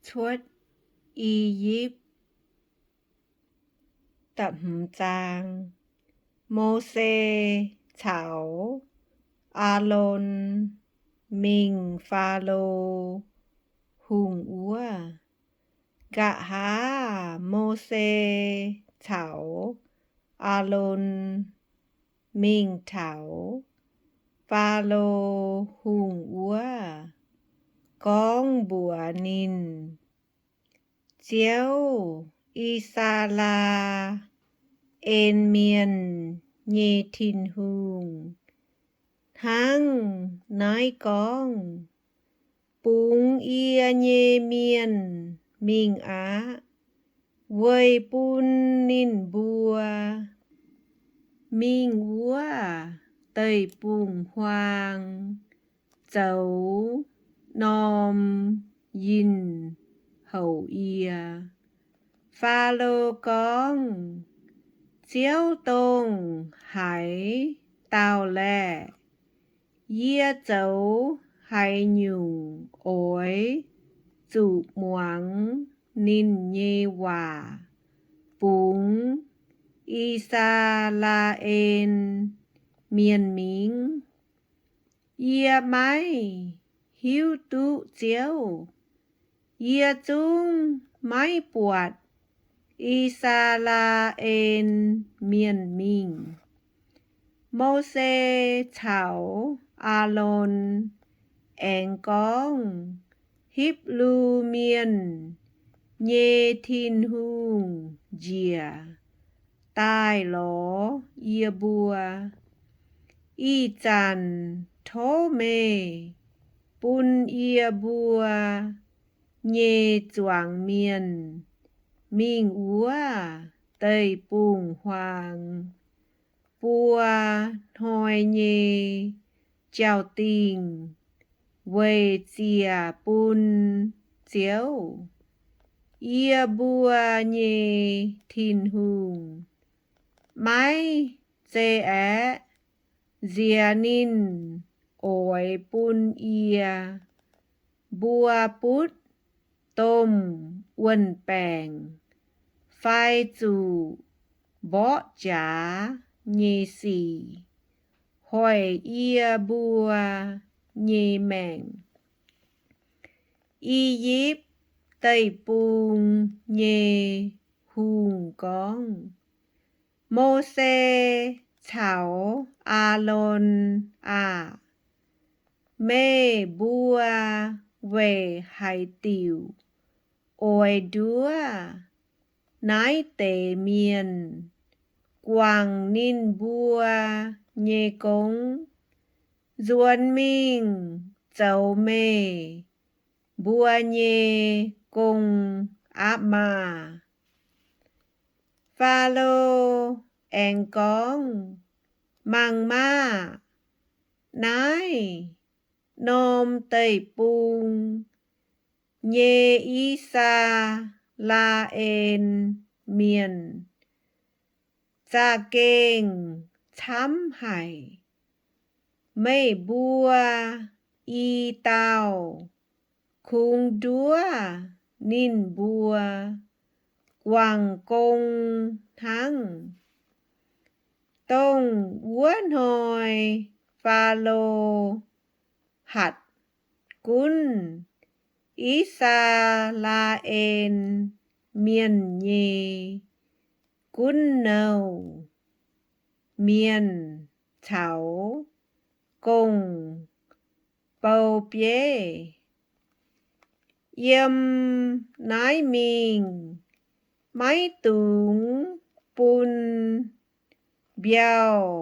Cuotv I^yipv. Mose caux Aalon mingh Faalo Hungh wuov. Nqa'haav Mose caux Aalon mingh taux Faalo Hungh wuov, gorngv mbuox ninh, Ziouv, I^saa^laa^en Mienh nyei Tin-Hungh, hnangv naaiv gorngv, Bungx yie nyei mienh mingh aqv, weic bun ninh mbuo mingh wuov deic-bung-huaang zoux norm yinh houc yie. Faalo gorngv, Ziouv dongh haaix dauh laeh? Yie zoux haaix nyungc oix zuqc muangx ninh nyei waac bungx I^saa^laa^en Mienh mingh? Yie maiv hiuv duqv Ziouv. Yie zungv maiv buatc I^saa^laa^en Mienh mingh. Mose caux Aalon aengx gorngv, Hipv^lu Mienh nyei Tin-Hungh njiec daaih lorz yie mbuo. Ih zanc tov meih bun yie mbuo nyei zuangx mienh mingh wuov deic-bung-huaang buo hnoi nyei jauv-dingh weic ziec bun Ziouv, yie mbuo nyei Tin-Hungh. Maiv zei aeqv, nziex ninh oix bun yie mbuo butv domh wuon-baengc fai zuqc mborqv jaax nyei sic hoic yie mbuo nyei maengc. I^yipv Deic-Bung nyei hungh gorngv, Mose caux Aalon aah! Meih mbuo weic haaix diuc oix nduov naaiv deix mienh guangc ninh mbuo nyei gong? Nzuonx mingh zoux meih mbuo nyei gong aqv maah! Faalo aengx gorngv, Mangc maah! Naaiv norm deic-bung nyei I^saa^laa^en Mienh za'gengh camv haic. Meih mbuo i dauh kungx nduov ninh mbuo guangc gong hnangv. Dongh wuov hnoi Faalo hatc gunv I^saa^laa^en Mienh nyei gunv nouh mienh caux gong-bou bieiv. Yiem naaiv mingh maiv dungx bun mbiauh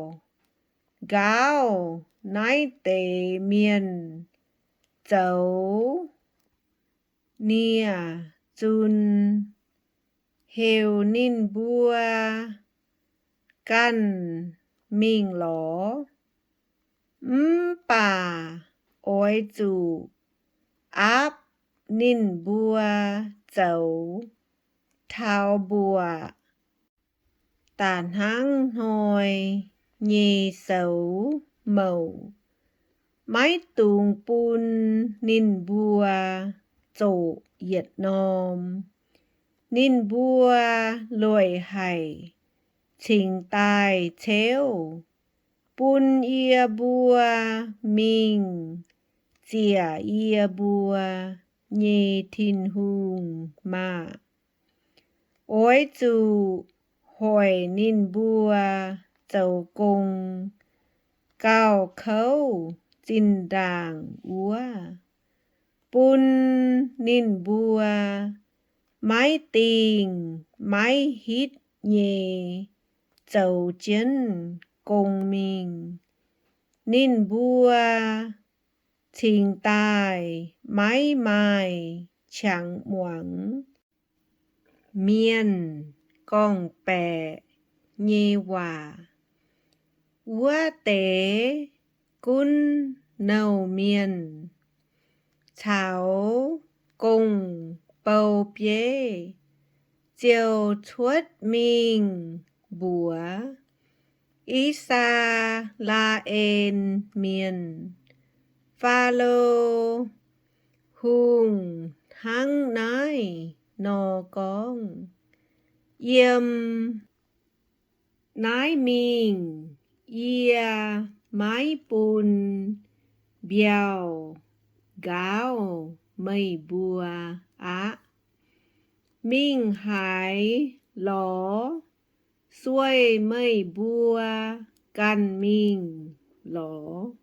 nqaauv naaiv deix mienh zoux nie-zun. Heuc ninh mbuo ganh mingh lorz. Mv baac oix zuqc aapv ninh mbuo zoux taux mbuoqc da'hnangv hnoi nyei soux mouc. Maiv dungx bun ninh mbuo zoqc yietc norm. Ninh mbuo lueic haic cingx daaih ceuv, bun yie mbuo mingh ziec yie mbuo nyei Tin-Hungh maah! Oix zuqc hoic ninh mbuo zoux gong, gauh kouv zinh ndaangc wuov, bun ninh mbuo maiv dingh maiv hitv nyei zoux jienv gong mingh. Ninh mbuo cingx daaih maiv maaih qangx muangx mienh gorngv-baeqc nyei waac. Wuov deix gunv nouh mienh caux gong-bou-bieiv ziouc cuotv mingh mbuox I^saa^laa^en Mienh, Faalo Hungh hnangv naaiv nor gorngv, Yiem naaiv mingh yie maiv bun mbiauh nqaauv meih mbuo aqv. Mingh haaix lorz sueih meih mbuo ganh mingh lorz.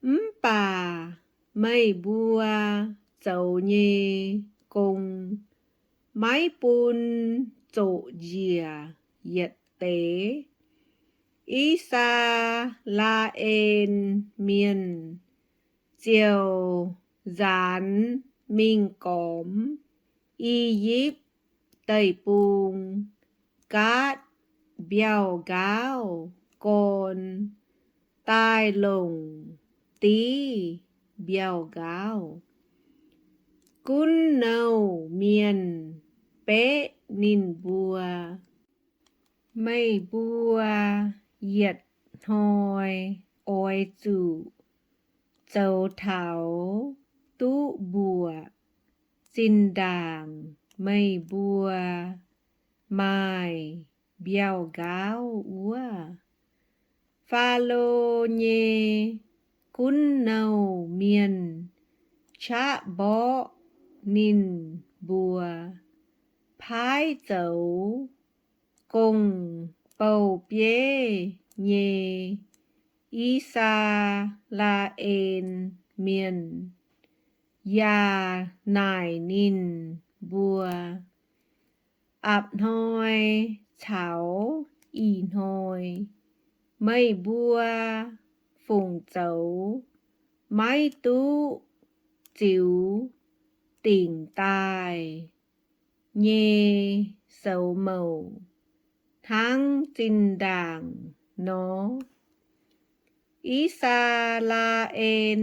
Mv baac meih mbuo zoux nyei gong maiv bun zoqc njiec yietc deix. I^saa^laa^en Mienh ziouc nzaanx mingh gormx I^yipv Deic-Bung, gaatv mbiauh nqaauv gorn daaih longc div mbiauh nqaauv. Gunv nouh mienh beqv ninh mbuo, Meih mbuo yietc hnoi oix zuqc zoux taux duqv mbuoqc zinh ndaangc meih mbuo maaih mbiauh nqaauv wuov. Faalo nyei gunv nouh mienh qaqv mborqv ninh mbuo, paaiv zoux gong-bou-bieiv nyei I^saa^laa^en Mienh, yaac naaic ninh mbuo, Apc hnoi caux ih hnoi meih mbuo fungc zoux maiv duqv ziux dingc daaih nyei soux mouc hnangv zinh ndaangc nor? I^saa^laa^en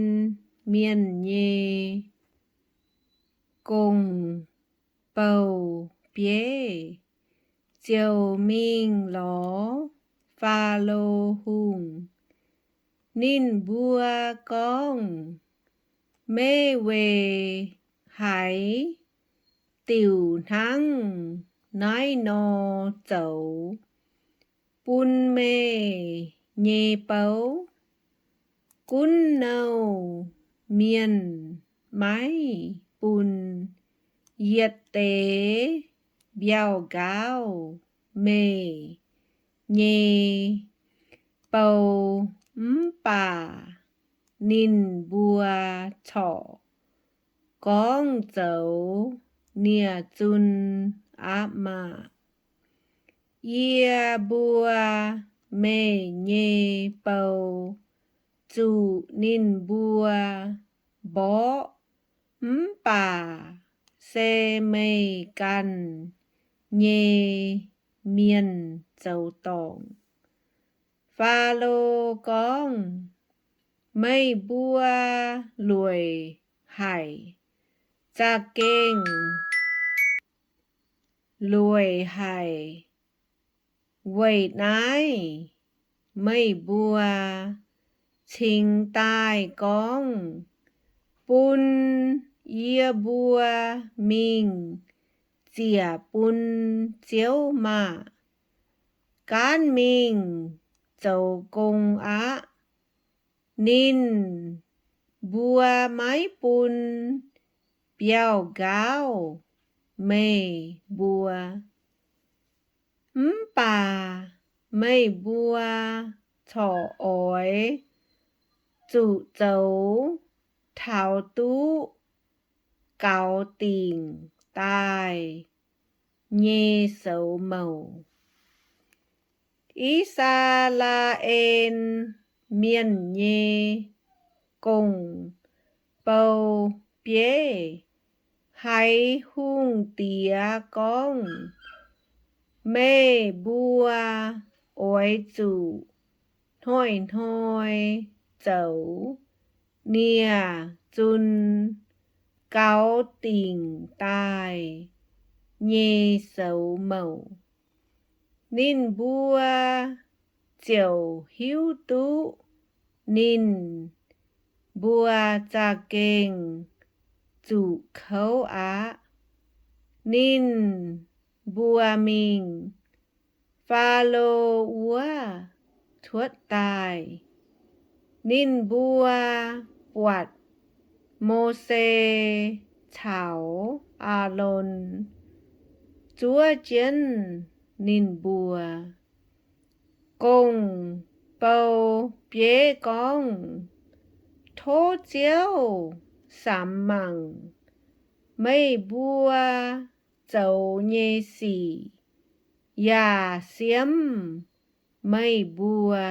Mienh nyei gong-bou-bieiv ziouc mingh lorz Faalo Hungh. Ninh mbuo gorngv, Meih weic haaix diuc hnangv naaiv nor zoux? Bun meih nyei bouv, gunv nouh mienh maiv bun yietc deix mbiauh nqaauv meih nyei bou. Mv baac ninh mbuo corc gorngv zoux nie-zun aqv maah! Yie mbuo, meih nyei bou, zuqc ninh mbuo mborqv, mv baac se meih ganh nyei mienh zoux dorngc. Faalo gorngv, Meih mbuo lueic haic, za'gengh lueic haic. Weic naaiv meih mbuo cingx daaih gorngv, Bun Yie mbuo mingh ziec bun Ziouv maah! Gaanv mingh zoux gong aqv. Ninh mbuo maiv bun biauv-nqaauv meih mbuo. Mv baac meih mbuo corc oix zuqc zoux taux duqv gaux dingc daaih nyei soux mouc. I^saa^laa^en Mienh nyei gong-bou bieiv haiz hungh diex gorngv, Meih mbuo oix zuqc hnoi-hnoi zoux nie-zun gaux dingc daaih nyei soux mouc. Ninh mbuo ziouc hiuv duqv ninh mbuo za'gengh zuqc kouv aqv. Ninh mbuo mingh Faalo wuov cuotv daaih, ninh mbuo buatc Mose caux Aalon zuov jienv ninh mbuo. Gong-bou bieiv gorngv, Tov Ziouv samx mangc meih mbuo zoux nyei sic, yaac siemv meih mbuo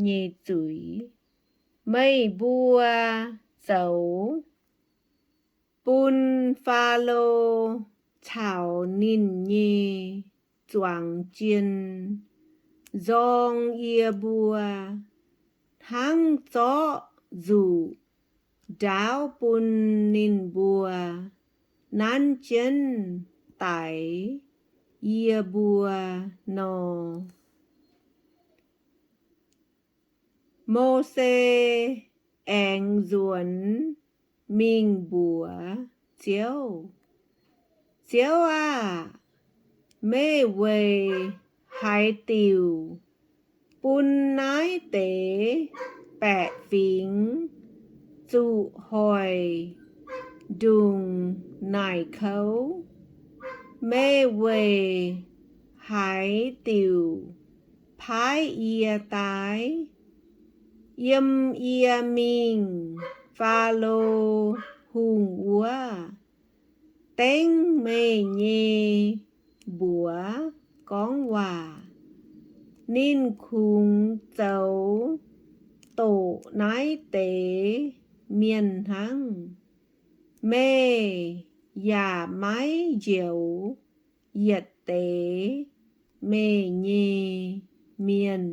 nyei zuiz. Meih mbuo zoux bun Faalo caux ninh nyei zuangx jien nzorng yie mbuo, hnangv zorqv nzuqc ndaauv bun ninh mbuo nanv jienv daix yie mbuo nor. Mose aengx nzuonx mingh mbuox Ziouv, Ziouv aah! Meih weic haaix diuc bun naaiv deix baeqc fingx zuqc hoic ndongc naaic kouv? Meih weic haaix diuc paaiv yie daaih? Yiem yie mingh Faalo Hungh wuov dengv meih nyei mbuox gorngv waac, ninh kungx zoux doqc naaiv deix mienh hnangv. Meih yaac maiv njoux yietc deix meih nyei mienh.